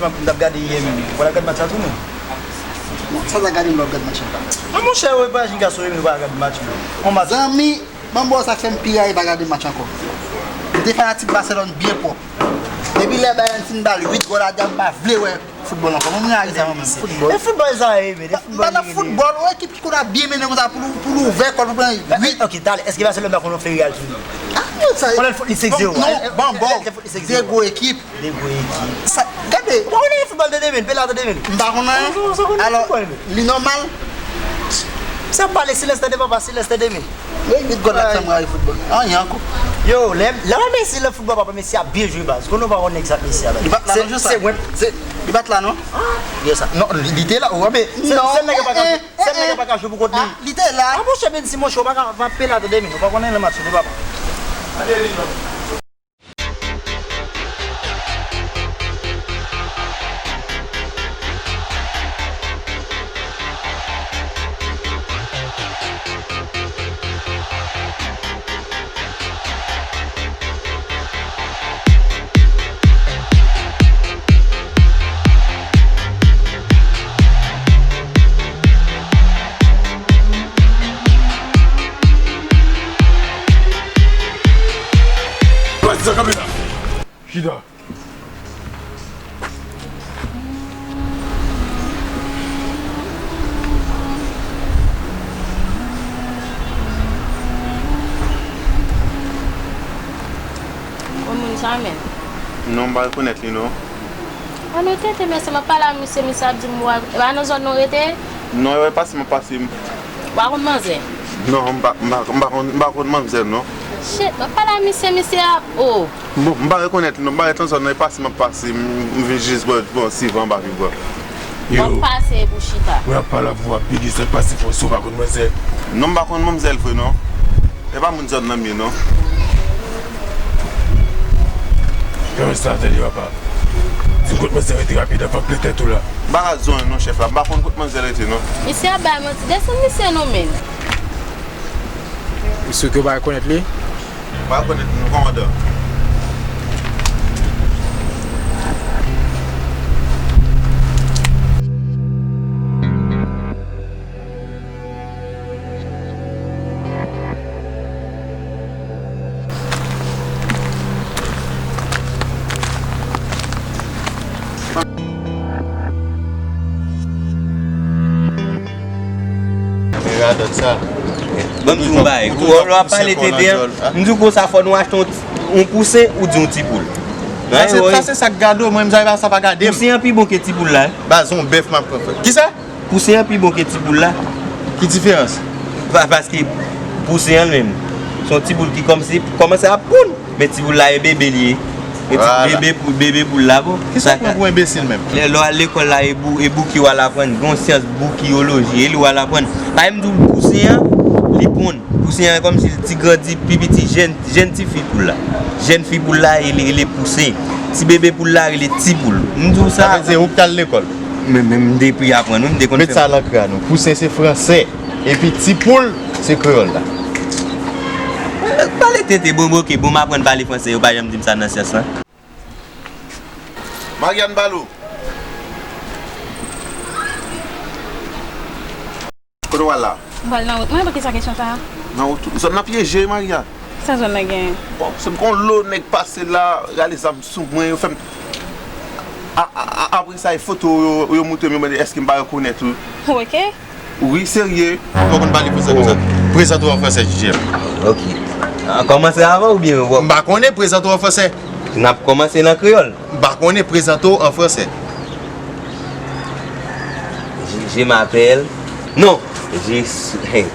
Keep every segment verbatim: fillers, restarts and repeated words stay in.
M t ap gade yè menm. Ou pa t ap gade match la tou, non? Sa w t ap gade m lè w ap gade match la? Non, monchè, ou pa jwenn gason, ou pa gade match, non. On match. Zanmi, ban m ba w sa k fè m pi rayi pa gade match ankò. M te fanatik Barcelone byen pwòp. Depi lè Bayern fin ba l uit gòl a di a, m pa vle wè foutbòl ankò. Mwen, m rayi sa, mwen menm. Foutbòl. E foutbòl sa ye, men. E foutbòl. M pa nan foutbòl, yon ekip ki konn ap byen mennen konsa pou l, pou l ouvè kò l, pou pran uit. Ok, talè, èske Barcelone pa konn fè Real tou? Ah, non, sa. Konnen fout li sèk zewo. Non, bon, bon. Konnen fout li sèk zewo. De gwo ekip. De gwo ekip. Sa, gade. Ou pa konnen foutbòl tande, men, pela tande, men. M pa konnen. Ou, ou, ou konnen foutbòl, men. Alò, li nòmal. Sa pale, silans tande, papa, silans tande, men. Wi, uit gòl la k fè m rayi foutbòl. Anyen ankò. Yo, lè, lè Messi nan foutbòl, papa, Messi ap byen jwe, baz. Konnen ou pa konnen egzak Messi a, baz. Li pa t la, non, Josa. Se, se, li pa t la, non? Yo, sa. Non, li, li te la, ou, men, sèl, sèl nèg yo pa ka jwe, sèl nèg yo pa ka jwe pou kont li. Ah, li te la. Ah, monchè, men si monchè, ou pa ka, pa pela tande, men. Ou pa konnen nan match yo, papa. Pati sa kanpe la. Chita. Ou moun sa menm? Non, m pa rekonèt li, non. An nou tete, mesye, m ap pale a misye, misye ap di m, "Wa, e pa nan zòn nou rete?" Non, e pa si m ap pase, m. Wa konn manzè? Non, m pa, m pa, m pa konn, m pa konn manzè, non. Shit, m ap pale a misye, misye ap, oh. Bon, m pa rekonèt li, non, m pa ret nan zòn nan, e pase m ap pase, m, m vin jis bò, bò, si van pa vin bò. Yo. W ap pase pou chita. Mwen ap pale avè w, w ap bege, sa k pase, fò si w pa konn manzè. Non, m pa konn manzè l vre, non. E pa moun zòn nan m ye, non. Fèmen sa, tande, papa. Di m kot manzè rete rapid, anvan k plen tèt ou la. M pa ka di w anyen, non, chèf la. M pa konn kot manzè rete, non. Misye ap bay manti. Desann misye non, men. Misye ke w pa rekonèt li? Pa rekonèt nou, kòmandan. E radòt sa. Ban m di w yon bagay. Ou, ou, lè w ap pale tenten an, m di w konsa fò nou achte yon, yon pousen ou di yon ti poul. Sa se, sa se sa k gade w, mwen menm sa, sa pa gade m. Pousen an pi bon ke ti poul la. Baz, yon bèf m ap pran, frè. Kisa? Pousen an pi bon ke ti poul la. Ki diferans? Pa, paske pousen an menm, se yon ti poul ki kòmanse, kòmanse ap ponn. Men ti poul la e bebe li ye. E ti bebe pou, bebe poul la, bon. Kisa w pran pou enbesil menm? Lè, lè w al lekòl la, e bou-, e bouki w al aprann. Gen yon syans boukiyoloji, e li w al aprann. Paske m di w pousen an, li ponn. Pousen an kòmsi l ti grandi, pi piti, jèn, jèn ti fi poul la. Jèn fi poul la, e li rele pousen. Ti bebe poul la, rele ti poul. M di w sa. Sa vle di ou k t al lekòl? Men, men m te pi aprann, wi, m te konn fè. Met sa nan kràn ou. Pousen se fransè. Epi ti poul, se kreyòl la. Pale tenten, bon, bon, ok, bon, m aprann pale fransè, yo pa janm di m sa nan syans lan. Marianne Ballot. Kote w al la? M pral nan wout mwen, poukisa kesyon sa a? Nan wout ou? Zòn nan pyeje, Maria. Sa zòn nan genyen? Bon, se m gen yon lo nèg pase la, rale zam sou mwen, yo fè m. A, a, a, apre sa, e foto yo, yo montre m, yo mande èske m pa rekonèt ou. Ok. Wi, serye. Ou pa konn pale fransè konsa. Prezante w an fransè, J J M. Ok. An kòmanse avan oubyen w... M pa konnen, prezante w an fransè. N ap kòmanse nan kreyòl. M pa konnen, prezante w an fransè. Je, je m'appelle. Non, je suis.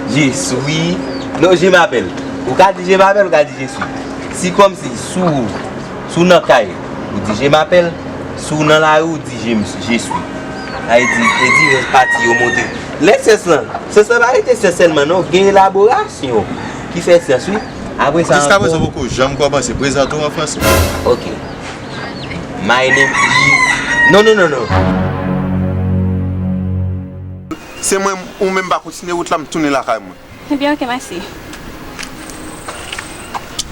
Je suis. Non, je m'appelle. Ou ka di je m'appelle, ou ka di je suis. Si kòmsi, si w, si w nan kay, ou di je m'appelle. Si w nan lari, ou di je, je suis. Sa vle di, e di rès pati yo monte. Lè syans lan, syans lan pa rete syans sèlman, non. Gen elaborasyon ki fè syans, wi. Apre sa ankò. Jiskaprezan, poko janm kòmanse. Prezante w an fransè. Ok. My name is. Non, non, non, non. Se mwen, ou menm pa kontinye wout la, m tounen lakay mwen. Ebyen, ok, mèsi.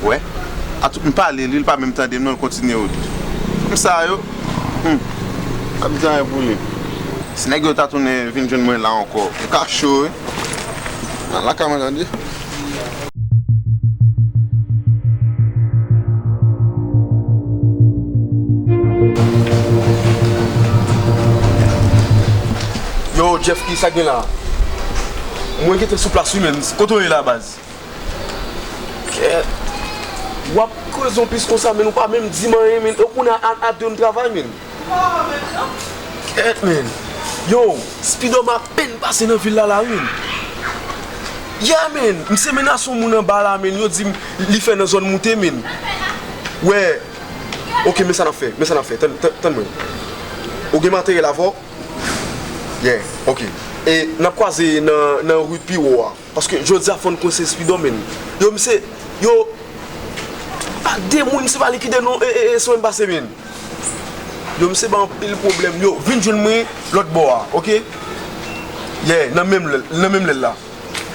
Wè. Atout m pale li, li pa menm tande m non, l kontinye wout. Fanm sa yo, hmm, pa di anyen pou li. Si nèg yo ta tounen vin jwenn mwen la ankò, m ka cho wi. Nan lakay mwen tande. Yo, Jeff, kisa gen la? Mwen gentan sou plas wi, menn. Kote w ye la, baz? Kèt. W ap koze yon pis konsa, men ou pa menm di m anyen, men. Ou konnen a, a, a de n travay, men. Kèt, men. Yo, Speedo m apèn pase nan vil la, la, men. Ya, men. M se menas yon moun anba la, men. Yo di m li fè nan zòn moute, men. Wè. Ok, men sa n ap fè. Men sa n ap fè. Tann, tann, tann mwen. Ou gen materyèl avè w? Yeah, ok. E n ap kwaze nan, nan ri pi wo a. Paske jodi a fò n kwense Speedo, men. Yo, misye, yo, pa de moun, misye pa likide non, e, e, e, sou m pase, men. Yo, misye ba anpil pwoblèm. Yo, vin jwenn mwen lòt bò a, ok? Yeah, nan menm lè, nan menm lè la.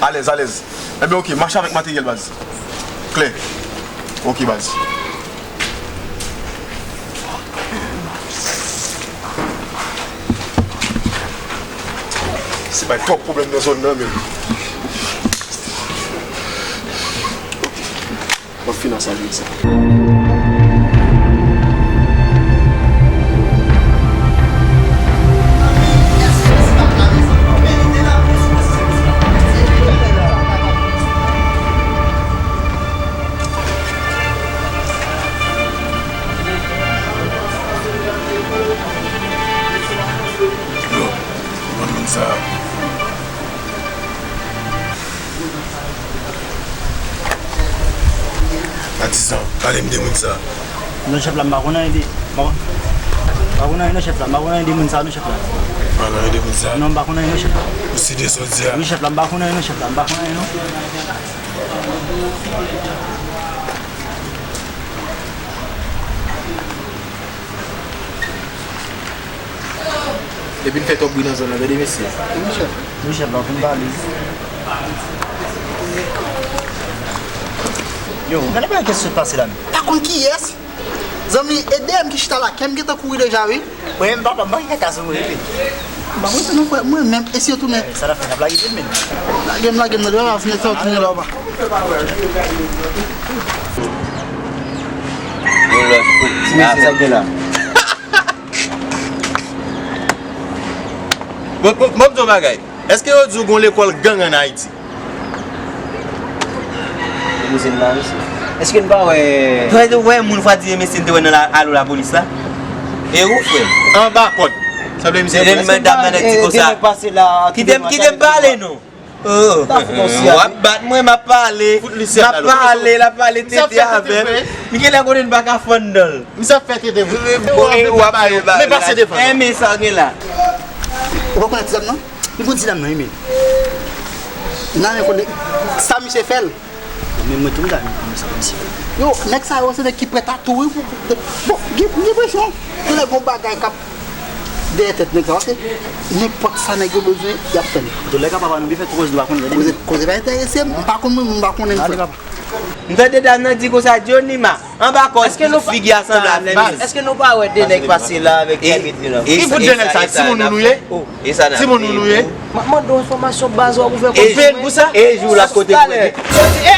Alèz, alèz. Enben, ok, mache avèk materyèl, baz. Klè. Ok, baz. Se bay twòp pwoblèm nan zòn nan, men. M ap fin ak sa, jodi sa. Yo, mwen menm sa. Patizan, pale m de moun sa. Non, chèf la, m pa konn anyen de, m pa konn, m pa konn anyen non, chèf la, m pa konn anyen de moun sa non, chèf la. Pa konn anyen de moun sa. Non, m pa konn anyen non, chèf la. Ou site sa w di a? Wi, chèf la, m pa konn anyen non, chèf la, m pa konn anyen non. Depi n fè twòp bri nan zòn nan, tande mesye. Wi, chèf. Wi, chèf, la, w fin pale. Yo, gade bagay ki sot pase la, men. Pa konn kiyès. Zanmi, e dèyè m ki chita la, kè m gentan kouri deja, wi. Mwen menm, papa, m pa gen kaka sou mwen, wi. M pa konn sa non, frè, mwen menm, e si yo tounen? Sa n ap fè, n ap lage pye n, men. Lage m, lage m, nan devan, fini fè w tounen la, w pa. Yon lòt kou. Ti mesye, sa k gen la? Bon, bon, bon, m di w yon bagay. Èske yo di w gon lekòl gang ann Ayiti? Mesye, m pa mesye. Èske n pa wè, frè, ou wè moun fwa di mesye n te wè nan la, alo lapolis la? E ou, frè? Anba kòd. Sa vle misye. Depi dam nan nèg ti konsa. Kite m, kite m pale non. Oh. W ap bat mwen, m ap pale. M ap pale, l ap pale tete avè m. M genlè konnen n pa ka fann dan l. Misye ap fè tete vre. Bon, e w ap fè, men pase devan. Enben sa w gen la. Ou pa konnen ti dam nan? Li konn ti dam nan, wi, men. Nan men konnen sa misye fè l. Men mwen tou m ta renmen konnen sa misye fè l. Yo, nèg sa yo se nèg ki prèt a tou, wi. Bon, gen, gen presyon. Genlè gon bagay k ap dèyè tèt nèg sa, paske nenpòt sa nèg yo bezwen, y ap fè l. Antoulèka, papa, nou byen fè twò, nou pa konnen, tande. Koze, koze pa enterese m, m pa konn moun, m pa konnen l, frè. M tande dam nan di konsa, Johnny Ma, anba kò figi a sanble a nèg. Èske nou pa wè de nèg pase la avèk tèmit li la? Ki bout de nèg sa? Timoun ou nou ye? Timoun ou nou ye? M ap mande w enfòmasyon baz w ap ouvè kò sou mwen. E jou l ap kote pou mwen. Soti, e,